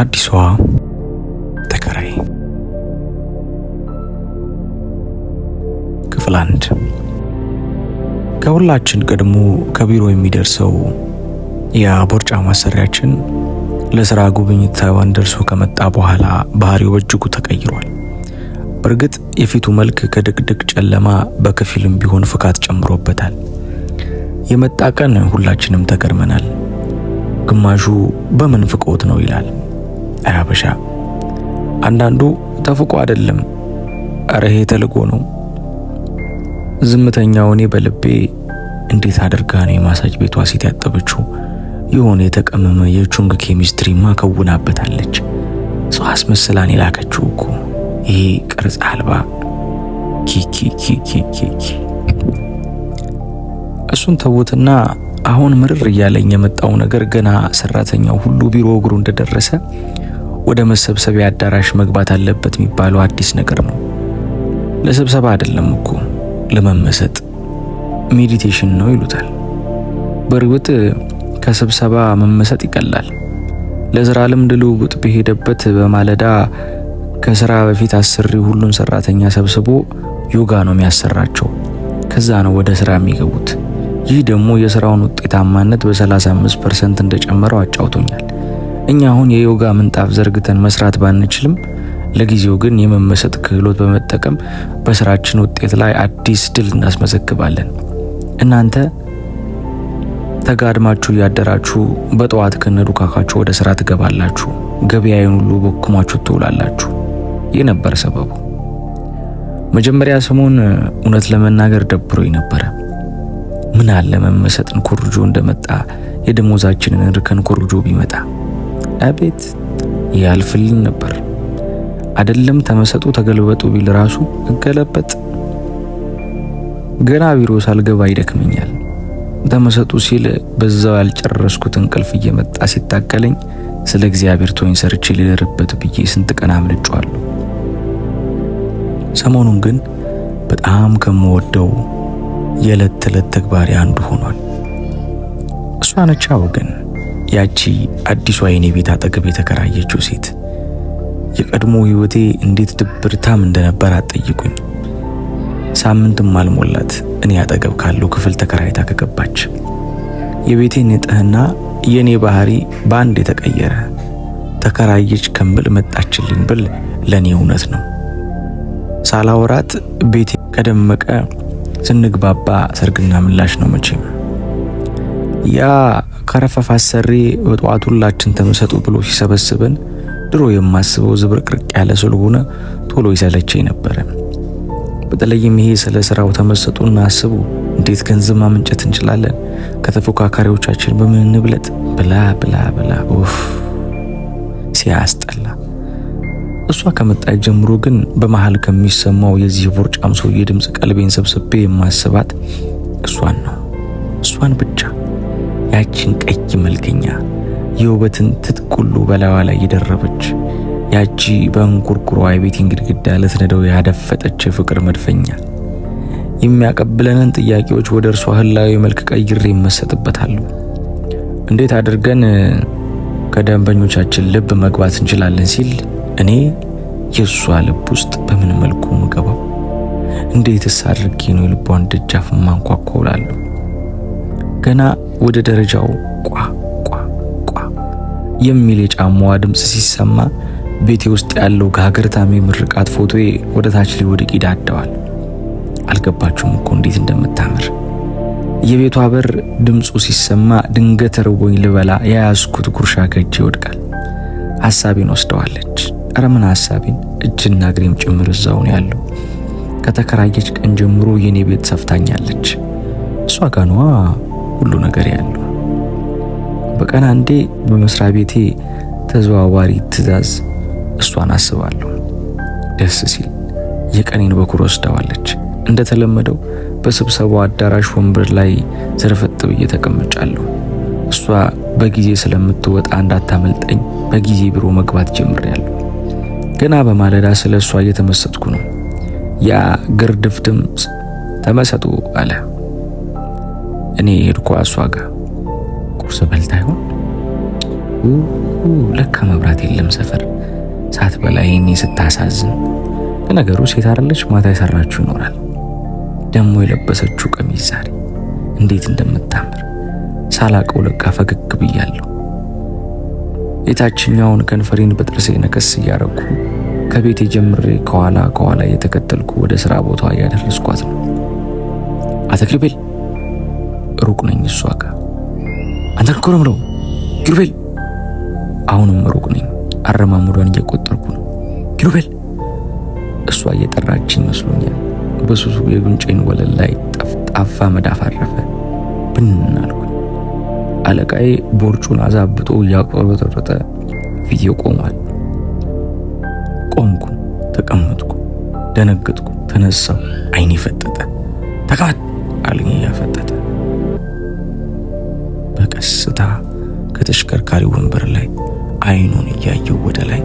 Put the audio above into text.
አዲሷ ተከራይ ክፍል 1። ከሁላችን ቀድሞ ከቢሮ የሚደርሰው የቦርጫ ማሰሪያችን ለስራ ጉብኝት ታይዋን ደርሶ ከመጣ በኋላ ባህሪው በእጅጉ ተቀይሯል። በእርግጥ የፊቱ መልክ ከድቅድቅ ጨለማ በከፊልም ቢሆን ፍካት ጨምሮበታል። የመጣ ቀን ሁላችንም ተገርመናል። ግማሹ በምን ፍቆት ነው ይላል፣ አያበሻ። አንዳንዱ ተፍቆ አይደለም፣ ኧረ ይሄ ተልጎ ነው። ዝምተኛው እኔ በልቤ እንዴት አድርጋ ነው የማሳጅ ቤቷ ሴት ያጠበችው? የሆነ የተቀመመ የቹንግ ኬሚስትሪማ ከውናበታለች። ሰው አስመስላን የላከችው እኮ ይሄ ቅርጽ አልባ ኪኪኪኪኪ። እሱን ተውትና አሁን ምርር እያለኝ የመጣው ነገር ገና ሰራተኛው ሁሉ ቢሮ እግሩ እንደደረሰ ወደ መሰብሰቢያ አዳራሽ መግባት አለበት የሚባለው አዲስ ነገር ነው። ለስብሰባ አይደለም እኮ ለመመሰጥ meditation ነው ይሉታል። በእርግጥ ከስብሰባ መመሰጥ ይቀላል። ለስራ ልምድ ልውውጥ በሄደበት በማለዳ ከስራ በፊት አሰሪ ሁሉን ሰራተኛ ሰብስቦ ዮጋ ነው የሚያሰራቸው። ከዛ ነው ወደ ስራ የሚገቡት። ይህ ደግሞ የስራውን ውጤታማነት በ35% እንደጨመረው አጫውቶኛል። እኛ አሁን የዮጋ ምንጣፍ ዘርግተን መስራት ባንችልም ለጊዜው ግን የመመሰጥ ክህሎት በመጠቀም በስራችን ውጤት ላይ አዲስ ድል እናስመዘግባለን። እናንተ ተጋድማችሁ እያደራችሁ በጠዋት ከነዱካካችሁ ወደ ስራ ትገባላችሁ። ገበያውን ሁሉ በኩማችሁ ትውላላችሁ። ይህ ነበር ሰበቡ። መጀመሪያ ሰሞን እውነት ለመናገር ደብሮኝ ነበረ። ምን አለ መመሰጥን ኮርጆ እንደመጣ የደሞዛችንን እርከን ኮርጆ ቢመጣ አቤት ያልፍልን ነበር። አይደለም ተመሰጡ ተገልበጡ ቢል ራሱ እገለበጥ። ገና ቢሮ ሳልገባ ይደክመኛል። ተመሰጡ ሲል በዛው ያልጨረስኩት እንቅልፍ እየመጣ ሲታገለኝ ስለ እግዚአብሔር ቶኝ ሰርቼ ልደርበት ብዬ ስንት ቀን አምልጬዋለሁ። ሰሞኑን ግን በጣም ከምወደው የዕለት ተዕለት ተግባሬ አንዱ ሆኗል። እሷ ነቻ ወገን፣ ያቺ አዲሷ የኔ ቤት አጠገብ የተከራየችው ሴት። የቀድሞ ሕይወቴ እንዴት ድብርታም እንደነበር አትጠይቁኝ። ሳምንትም አልሞላት እኔ አጠገብ ካለው ክፍል ተከራይታ ከገባች። የቤቴ ንጽህና፣ የኔ ባህሪ በአንድ የተቀየረ። ተከራየች ከምል መጣችልኝ ብል ለኔ እውነት ነው። ሳላወራት ቤቴ ከደመቀ ስንግባባ ሰርግና ምላሽ ነው መቼም። ያ ከረፈፍ አሰሪ በጠዋት ሁላችን ተመሰጡ ብሎ ሲሰበስበን ድሮ የማስበው ዝብርቅርቅ ያለ ስለሆነ ቶሎ ይሰለቸኝ ነበረ። በተለይም ይሄ ስለ ስራው ተመሰጡና አስቡ፣ እንዴት ገንዘብ ማመንጨት እንችላለን፣ ከተፎካካሪዎቻችን በምን እንብለጥ፣ blah blah blah፣ ኡፍ ሲያስጠላ። እሷ ከመጣች ጀምሮ ግን በመሃል ከሚሰማው የዚህ ቦርጫም ሰውዬ ድምፅ ቀልቤን ሰብስቤ የማስባት እሷን ነው፣ እሷን ብቻ። ያችን ቀይ መልከኛ የውበትን ትጥቅ ሁሉ በላዋ ላይ የደረበች፣ ያቺ በእንጉርጉሯ የቤቴን ግድግዳ ልትነደው ያደፈጠች የፍቅር መድፈኛ። የሚያቀብለንን ጥያቄዎች ወደ እርሷ ህላዊ መልክ ቀይሬ እመሰጥበታለሁ። እንዴት አድርገን ከደንበኞቻችን ልብ መግባት እንችላለን ሲል እኔ የእሷ ልብ ውስጥ በምን መልኩ ምገባው? እንዴትስ አድርጌ ነው የልቧን ደጃፍ ማንኳኳው እላለሁ። ገና ወደ ደረጃው ቋ ቋ ቋ የሚል የጫማዋ ድምፅ ሲሰማ ቤቴ ውስጥ ያለው ጋገርታሚ ምርቃት ፎቶዬ ወደ ታች ሊወድቅ ይዳደዋል። አልገባችሁም እኮ እንዴት እንደምታምር። የቤቷ በር ድምፁ ሲሰማ ድንገት ርቦኝ ልበላ የያዝኩት ጉርሻ ከእጄ ይወድቃል። ሐሳቤን ወስደዋለች። ኧረ ምን ሐሳቤን፣ እጅና እግሬም ጭምር እዛው ነው ያለው። ከተከራየች ቀን ጀምሮ የኔ ቤት ሰፍታኛለች። እሷ ጋ ነዋ ሁሉ ነገር ያለው። በቀን አንዴ በመስሪያ ቤቴ ተዘዋዋሪ ትዕዛዝ እሷን አስባለሁ። ደስ ሲል የቀኔን በኩር ወስደዋለች። እንደተለመደው በስብሰባው አዳራሽ ወንበር ላይ ዘርፈጥ ብዬ ተቀምጫለሁ። እሷ በጊዜ ስለምትወጣ እንዳታመልጠኝ በጊዜ ቢሮ መግባት ጀምሬያለሁ። ገና በማለዳ ስለ እሷ እየተመሰጥኩ ነው። ያ ግርድፍ ድምፅ ተመሰጡ አለ። እኔ ሄድኩ እሷ ጋር። ቁርስ በልታ ይሆን? ለካ መብራት የለም ሰፈር ሳትበላ ይሄኔ ስታሳዝን። ለነገሩ ሴት አይደለች ማታ የሰራችው ይኖራል። ደሞ የለበሰችው ቀሚስ ዛሬ እንዴት እንደምታምር ሳላቀው ለካ ፈገግ ብያለሁ። የታችኛውን ከንፈሬን በጥርሴ ነከስ እያረኩ ከቤቴ ጀምሬ ከኋላ ከኋላ እየተከተልኩ ወደ ስራ ቦታ እያደረስኳት ነው። አቶ ኪሩቤል ሩቅ ነኝ እሷ ጋር። አንተ እኮ ነው የምለው ኪሩቤል። አሁንም ሩቅ ነኝ። አረማመዷን እየቆጠርኩ ነው። ኪሩቤል እሷ እየጠራችኝ መስሎኛል። በሱሱ የጉንጬን ወለል ላይ ጠፍጣፋ መዳፍ አረፈ። ብን አልኩኝ። አለቃዬ ቦርጩን አዛብጦ እያቆረጠረጠ ፊቴ ቆሟል። ቆምኩ፣ ተቀመጥኩ፣ ደነገጥኩ፣ ተነሳው። አይኔ ፈጠጠ። ተቀመጥ አለኝ እያፈጠጠ። በቀስታ ከተሽከርካሪ ወንበር ላይ አይኑን እያየው ወደ ላይ